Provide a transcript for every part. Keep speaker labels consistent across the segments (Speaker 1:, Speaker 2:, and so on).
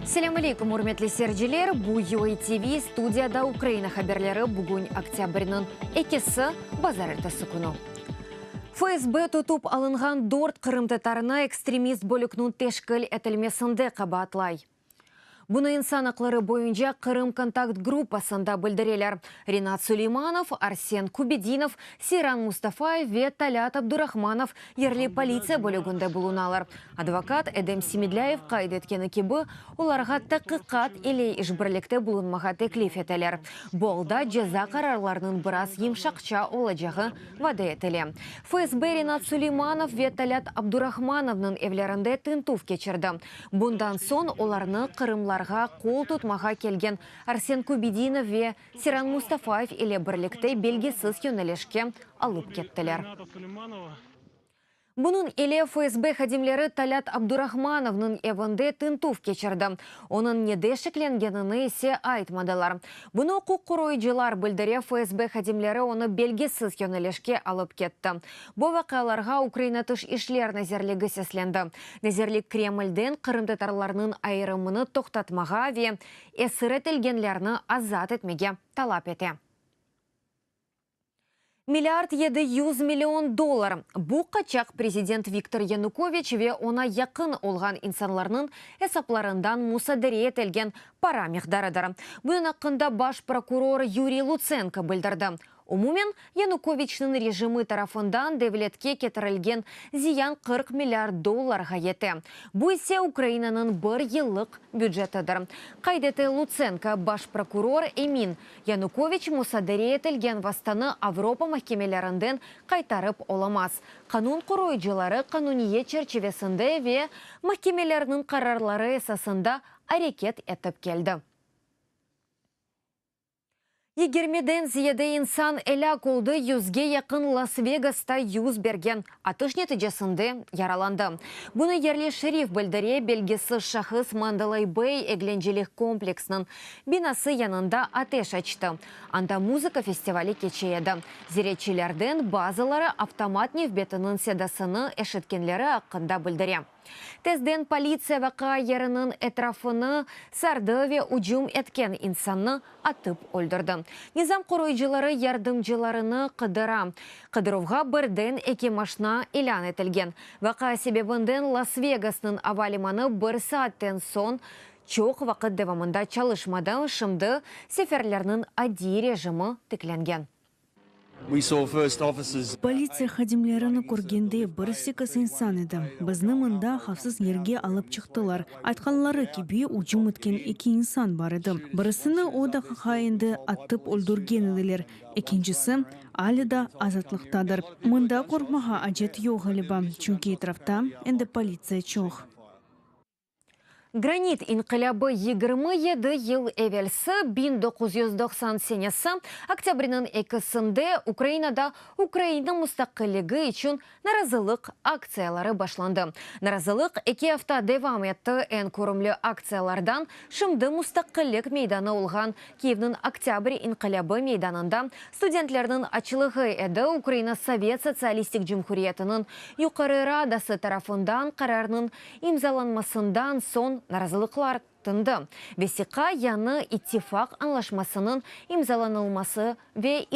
Speaker 1: Selâm aleyküm, ürmetli seyirciler! Bu UA TV, studiyada Ukraina haberleri, bugün oktâbrniñ ekisi, bazarertesi künü. FSB tutıp alınğan dört qırımtatarını ekstremist bölükniñ teşkil etilmesinde qabaatlay. Bunı İnsan aqları boyunca Qırım kontakt gruppasında bildireler. Rinat Suleymanov, Arsen Kübedinov, Seyran Mustafayev ve Talât Abdurahmanov yerli politsiya bölüginde bulunalar. Advokat Edem Semedlâyev qayd etkeni kibi, olarğa taqiqat ile işbirlikte bulunmağa teklif eteler. Bu alda ceza qararlarınıñ biraz yımşaqça olacağı vade etile. FSB Rinat Suleymanov ve Talât Abdurahmanovnıñ evlerinde tintüv keçirdi. Bundan soñ olarnı qırımlarğa qol tutmağa kelgen Arsen Kübedinov ve Seyran Mustafayev ile birlikte belgisiz yönelişke alıp kettiler. Bunıñ ile FSB hadimleri Talât Abdurahmanovnıñ evinde tintüv keçirdi, onıñ nede şeklengenini ise aytmadılar. Bunı uquq qoruyıcılar bildire, FSB hadimleri onı belgisiz yönelişke alıp ketti. Bu vaqialarğa Ukraina Tış işler nazirligi seslendi. Nazirlik Kremlden qırımtatarlarnıñ ayırımını toqtatmağa ve esir etilgenlerni azat etmege talap ete. Milliard 700 million dollar. Bu qaçaq prezident Viktor Yanukoviç ve oña yaqın olğan insanlarnıñ esaplarından musadere etilgen para miqdarıdır. Bunıñ aqqında baş prokuror Yuriy Lutsenko bildirdi. Umumen, Yanukoviçniñ rejimi tarafından devletke ketirilgen ziyan 40 milliard dollarğa yete, bu ise Ukrainanıñ bir yıllıq bücetidir, qayd ete Lutsenko. Baş prokuror emin, Yanukoviç musadere etilgen vastanı Avropa mahkemelerinden qaytarıp olamaz. Qanun qoruyıcıları qanuniyet çerçivesinde ve mahkemelerniñ qararları esasında areket etip keldi. Yigirmiden ziyade insan elâk oldı, yüzge yaqın Las-Vegasta yüz bergen atış neticesinde yaralandı. Bunı yerli şerif bildire, belgisiz şahıs Mandalay Bay eglencelik kompleksiniñ binası yanında ateş açtı, anda muzıka festivali keçe edi. Ziyaretçilerden bazıları avtomat nevbetiniñ sedasını eşitkenleri aqqında bildire. Tezden politsiya vaqia yeriniñ etrafını sardı ve ücüm etken insannı atıp öldürdi. Nizam qoruyıcıları yardımcılarını qıdıra. Qıdıruvğa birden eki maşna ilân etilgen. Vaqia sebebinden Las-Vegasnıñ ava limanı bir saatten soñ çoq vaqıt devamında çalışmadı, şimdi seferlerniñ adiy rejimi tiklengen.
Speaker 2: Politsiya hadimlerini körgende bir sekiz insan edi. Bizni mında havfsız yerge alıp çıqtılar. Aytqanları kibi, ücüm etken eki insan bar edi. Birisini o daqiqa endi atıp öldürgen ediler, ekincisi alâ da azatlıqtadır. Mında qorqmağa acet yoq, ğaliba, çünki etrafta endi politsiya çoq.
Speaker 1: Granit inqilâbı 27 yıl evelsi, 1990 senesi oktâbrniñ ekisinde Ukrainada Ukraina mustaqilligi içün narazılıq aktsiyaları başlandı. Narazılıq eki afta devam etti. Eñ körümli aktsiyalardan şimdi Mustaqillik meydanı olğan Kiyevniñ Oktâbr inqilâbı meydanında studentlerniñ açılığı edi, Ukraina Sovet Sotsialistik Cumhuriyetiniñ Yuqarı Radası tarafından qararnıñ İmzalanmasından soñ narazılıqlar tındı. Vesiqa yañı ittifaq añlaşmasınıñ imzalanılması ve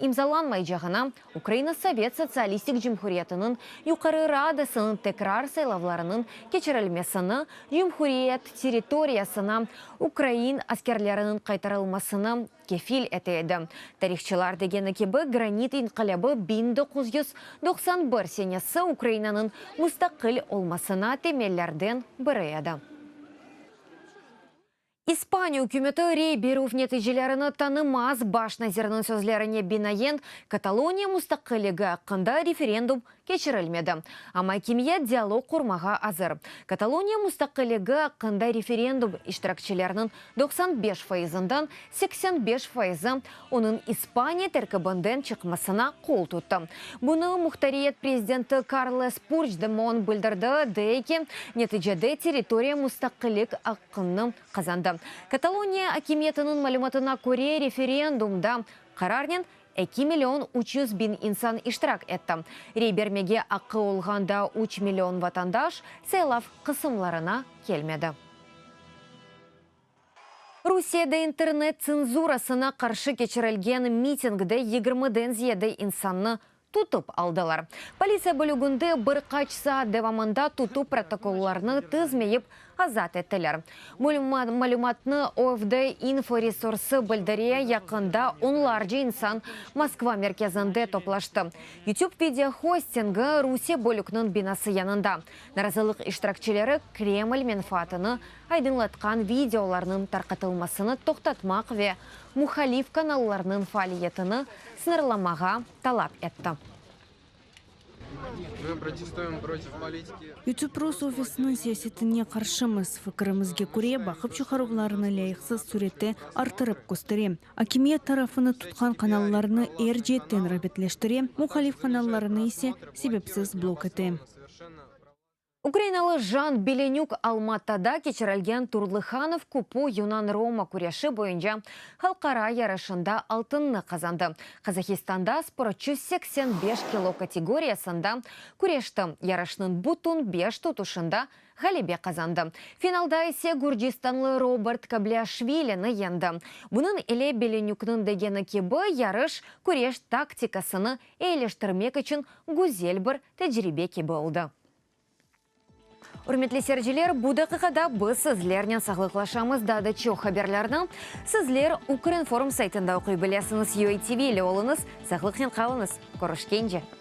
Speaker 1: imzalanmaycağına Ukraina Sovet Sotsialistik Cumhuriyetiniñ Yuqarı Radasınıñ tekrar saylavlarınıñ keçirilmesini, cumhuriyet territoriyasına ukrain askerleriniñ qaytarılmasını kefil ete edi. Tarihçılar degeni kibi, Granit inqilâbı 1991 senesi Ukrainanıñ mustaqil olmasına temellerden biri edi. İspaniya ükümeti rey berüv neticelerini tanımaz, baş nazirniñ sözlerine binaen, Kataloniya mustaqilligi aqqında referendum keçirilmedi. Amma akimiyet dialog qurmağa azır. Kataloniya mustaqilligi aqqında referendum iştirakçileriniñ 95 fayızından 85 fayızı onıñ İspaniya terkibinden çıqmasına qol tuttı. Bunı muhtariyet prezidenti Karles Purçdemon bildirdi, dey ki, neticede territoriya mustaqillik aqqını qazandı. Kataloniya akimiyetiniñ malümatına köre, referendumda qararnen Eki million 300 biñ insan iştirak etti. Rey bermege aqqı olğan daa üç million vatandaş saylav qısımlarına kelmedi. Rusiyede internet tsenzurasına qarşı keçirilgen mitingde yigirmiden ziyade insannı tutıp aldılar. Politsiya bölüginde bir qaç saat devamında tutuv protokollarını tizmeyip azat ettiler. Malümatnı OVD-İnfo resursı bildire. Yaqında onlarca insan Moskva merkezinde toplaştı, YouTube video hostingi Rusiye bölükniñ binası yanında. Narazılıq iştirakçileri Kreml menfaatını aydınlatqan videolarnıñ tarqatılmasını toqtatmaq ve muhalif kanallarnıñ faaliyetini sıñırlamağa talap etti.
Speaker 2: YouTube rus ofisiniñ siyasetine qarşımız. Fikirimizge köre, baqıp çıqaruvlarını lâyıqsız sürette arttırıp köstere. Akimiyet tarafını tutqan kanallarnı er ceetten rağbetleştire, muhalif kanallarını ise sebepsiz blok ete.
Speaker 1: Ukrainalı Jan Belenük Almatada keçirilgen Turlıhanov kupu yunan-roma küreşi boyunca halqara yarışında altınnı qazandı. Qazahistanda sportçu 85 kilo kategoriyasında küreşti, yarışnıñ bütün beş tutuşında ğalebe qazandı. Finalda ise gürcistanlı Robert Kobliaşvilini yeñdi. Bunıñ ile Belenükniñ degeni kibi, yarış küreş taktikasını eyileştirmek içün güzel bir tecribe kibi oldı. Ürmetli seyirciler, bu daqiqada biz sizlernen sağlıqlaşamız. Daa da çoq haberlerni sizler Ukrinform saytında oquy bilesiñiz. UATV ile oluñız, sağlıqnen qalıñız. Körüşkence!